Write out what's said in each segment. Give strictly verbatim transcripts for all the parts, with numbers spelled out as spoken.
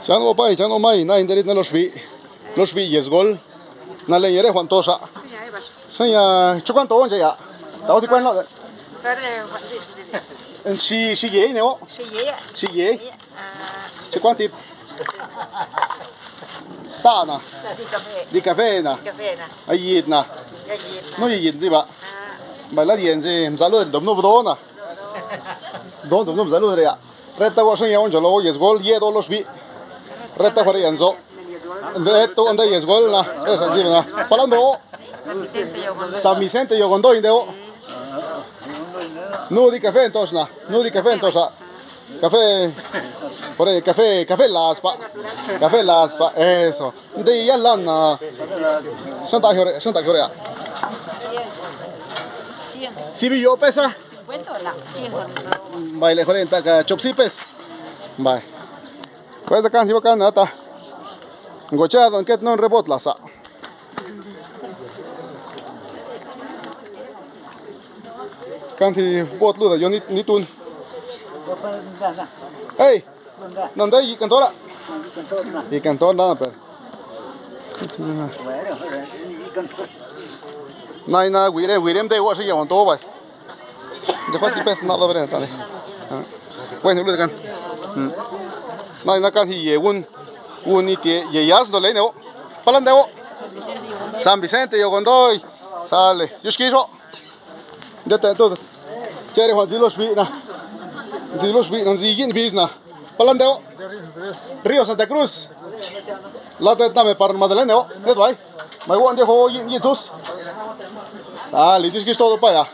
Chan o pay, chan o may, naya nde rid na lo xbi', lo xbi' yez gol. Na lenya re jwa'n toxa. Xanya, cho kuan to nche ya. Ta o thi kuen lo. Xi, xi yey ne o. Xi yey. Xi yey. Cho kuan tip. Ta na. Di kafe na. Ayid na. No yeyid nzi ba. Mbay lad yen nzi mza lud ndob no bdo na. Bdo ndob no mza lud re ya. Reta gox nya ncholo yez gol yed o lo xbi'. Reta jware ya nzo. Reta o nde yez gol na. Re xa nzi na. Palan bro. San Vicente yo kondoy nde o. Nu di kafe ntox na. Nu di kafe ntoxa. Kafe. Por ahí, kafe, kafe las pa. Kafe las pa. Eso. Nde ya lan na. Xanta jore, xanta jore ya. Si bi yo pesa. Mbay le jore ntak chop si pes. Mbay. Pues kan thiba kan ata. Ngocha don ket non rebot lasa. Kan thi bot luda yo nit nit un. Hey. Na nda yi kantora. Yi kantora na per. Nay na wire wire mde wa shi ya wanto bai. Nde fas ti pes na lo bere tane. Bueno, lu kan. Nay na kan hi ye un un ite ye yas ndo le ne o. Pala nde o. San Vicente yo kondoy. Sale. Yushki jo. Nde te tu. Chere Juan zilo shbi na. Zilo shbi na nzi yin bis na. Pala nde o. Río Santa Cruz. La te tame par Madalene o. Nde bai. Mai wo nde ho yin yin tus. Ah, li dis gisto pa ya.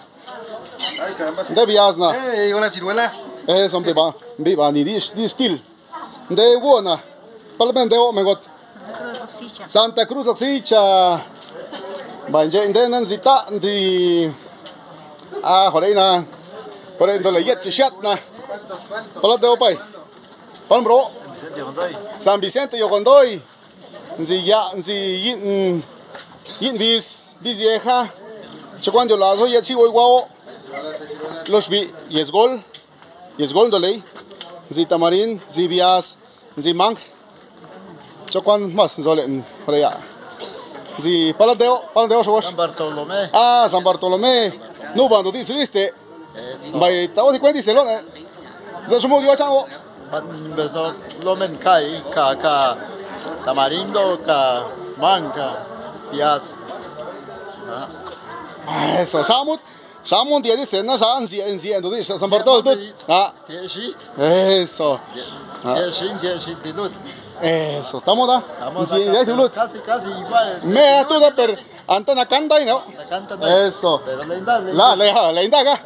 Nde bias na. Eh, hola ciruela. Eso mbiba, mbiba ni dis dis til. Nde wona. Palmen nde o mengot. Santa Cruz Loxicha. Ba nje nde nan zita ndi. Ah, jore na. Jore ndole yet chishat na. Pala nde o pai. Pal bro. San Vicente yo kondoy. Nzi ya nzi yin yin bis bis yeja. Chekwan yo lazo yet si oy wao. Lo shbi yezgol. Yezgol ndoley. Nzi tamarin, nzi bias, nzi mang. Cho kuan mas nzo len jore ya. Nzi palandeo, palandeo xogox. San Bartolomé. Ah, San Bartolomé. Nu bando dis viste. Mbay ta o thi kuen dise lone. Nzo xomod yo chan o. Mbezo lo men kay ka ka tamarindo ka mang ka pias. Eso xamut. Xamu ndye di sena xa nzye nzye ndo di San Bartol tut. Ah. Eso. Ah. Eso, tamo da. Nzye nzye lut. Casi casi igual. Me atu da per anta na kanta no. Eso. La le ha, le indaga.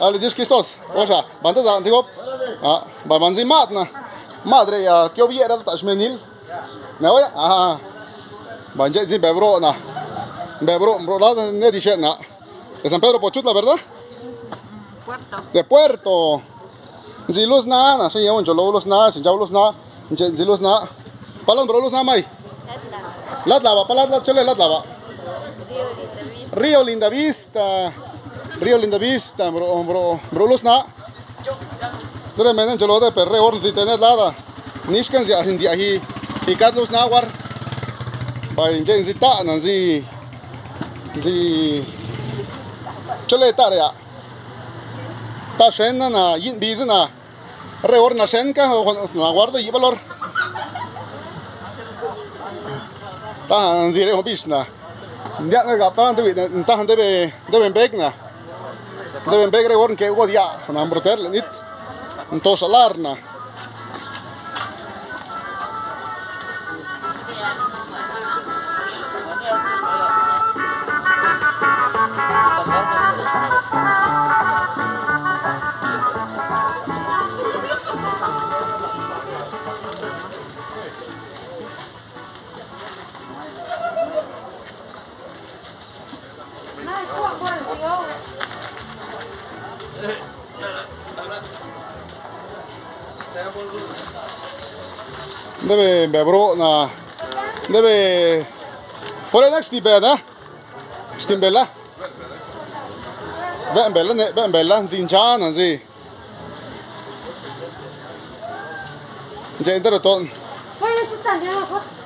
Ale Dios Kristos. Oxa, banta za antigo. Ah, ba manzi mat na. Madre ya kyo biera ta shmenil. Na oya. Ah. Ba nje zin bebro na. Bebro bro la ne di shena. De San Pedro Pochutla, ¿verdad? Puerto. De Puerto. Nzi luz na, na, xin yau ncholo luz na, xin yau luz na, nche nzi luz na. Palan bro luz na mai. Latla ba, palan la chole latla ba. Río Linda Vista. Río Linda Vista, bro, bro, bro luz na. Dure mene ncholo de per re or nzi tenet lada. Nixka nzi ahi nzi ahi. Ikat luz na war. Bai nche nzi ta na nzi. Nzi chole ta re ya. Ta xen na na yin bi zina. Re or na xen ka na guardo yiba lor. Ta nzi re ho bix na. Ndia na ga pa ndewi ta ndebe ndebe mbek na. Ndebe mbek re or nke god ya na mbroter le nit. Ntoxa lar na. Ndebe mbe bro na. Ndebe. Pore nak sti be na. Sti mbela. Be mbela ne, be mbela nzi nchana nzi. Nje ndero ton. ta ndya got.